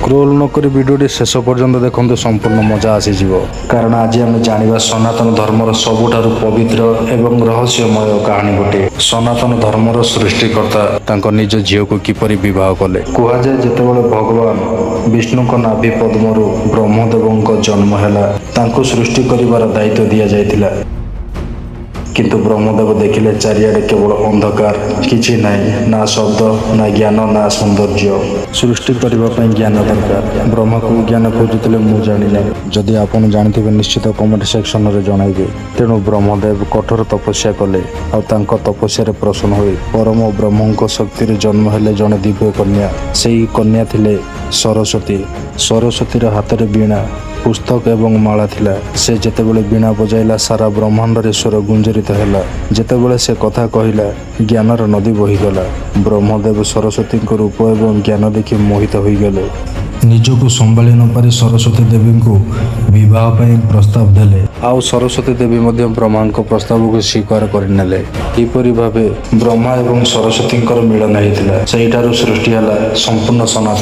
Scroll ନ କରି ଭିଡ଼ିଓଟି ଶେଷ ପର୍ଯ୍ୟନ୍ତ ଦେଖନ୍ତୁ, ସମ୍ପୂର୍ଣ୍ଣ ମଜା ଆସିଯିବ। କାରଣ ଆଜି ଆମେ ଜାଣିବା ସନାତନ ଧର୍ମର ସବୁଠାରୁ ପବିତ୍ର ଏବଂ ରହସ୍ୟମୟ କାହାଣୀ ଗୋଟିଏ। ସନାତନ ଧର୍ମର ସୃଷ୍ଟିକର୍ତ୍ତା ତାଙ୍କ ନିଜ ଝିଅକୁ କିପରି ବିବାହ କଲେ। କୁହାଯାଏ, ଯେତେବେଳେ ଭଗବାନ ବିଷ୍ଣୁଙ୍କ ନାଭି ପଦ୍ମରୁ ବ୍ରହ୍ମଦେବଙ୍କ ଜନ୍ମ ହେଲା, ତାଙ୍କୁ ସୃଷ୍ଟି କରିବାର ଦାୟିତ୍ୱ ଦିଆଯାଇଥିଲା। କିନ୍ତୁ ବ୍ରହ୍ମଦେବ ଦେଖିଲେ, ଚାରିଆଡ଼େ କେବଳ ଅନ୍ଧକାର, କିଛି ନାହିଁ, ନା ଶବ୍ଦ, ନା ଜ୍ଞାନ, ନା ସୌନ୍ଦର୍ଯ୍ୟ। ସୃଷ୍ଟି କରିବା ପାଇଁ ଜ୍ଞାନ ଦରକାର। ବ୍ରହ୍ମା କୋଉ ଜ୍ଞାନ ଖୋଜୁଥିଲେ, ମୁଁ ଜାଣିନି। ଯଦି ଆପଣ ଜାଣିଥିବେ, ନିଶ୍ଚିତ କମେଣ୍ଟ ସେକ୍ସନରେ ଜଣାଇବେ। ତେଣୁ ବ୍ରହ୍ମଦେବ କଠୋର ତପସ୍ୟା କଲେ ଆଉ ତାଙ୍କ ତପସ୍ୟାରେ ପ୍ରସନ୍ନ ହୋଇ ପରମ ବ୍ରହ୍ମଙ୍କ ଶକ୍ତିରେ ଜନ୍ମ ହେଲେ ଜଣେ ଦିବ୍ୟ କନ୍ୟା। ସେଇ କନ୍ୟା ଥିଲେ ସରସ୍ୱତୀ। ସରସ୍ୱତୀର ହାତରେ ବୀଣା, ପୁସ୍ତକ ଏବଂ ମାଳା ଥିଲା। ସେ ଯେତେବେଳେ ବୀଣା ବଜାଇଲା, ସାରା ବ୍ରହ୍ମାଣ୍ଡରେ ସ୍ୱର ଗୁଞ୍ଜରିତ ହେଲା। ଯେତେବେଳେ ସେ କଥା କହିଲା, ଜ୍ଞାନର ନଦୀ ବହିଗଲା। ବ୍ରହ୍ମଦେବ ସରସ୍ୱତୀଙ୍କ ରୂପ ଏବଂ ଜ୍ଞାନ ଦେଖି ମୋହିତ ହୋଇଗଲେ। ନିଜକୁ ସମ୍ଭାଳି ନପାରି ସରସ୍ୱତୀ ଦେବୀଙ୍କୁ ବିବାହ ପାଇଁ ପ୍ରସ୍ତାବ ଦେଲେ ଆଉ ସରସ୍ୱତୀ ଦେବୀ ମଧ୍ୟ ବ୍ରହ୍ମାଙ୍କ ପ୍ରସ୍ତାବକୁ ସ୍ୱୀକାର କରିନେଲେ। ଏହିପରି ଭାବେ ବ୍ରହ୍ମା ଏବଂ ସରସ୍ୱତୀଙ୍କର ମିଳନ ହେଇଥିଲା। ସେଇଠାରୁ ସୃଷ୍ଟି ହେଲା ସମ୍ପୂର୍ଣ୍ଣ ସନାତନ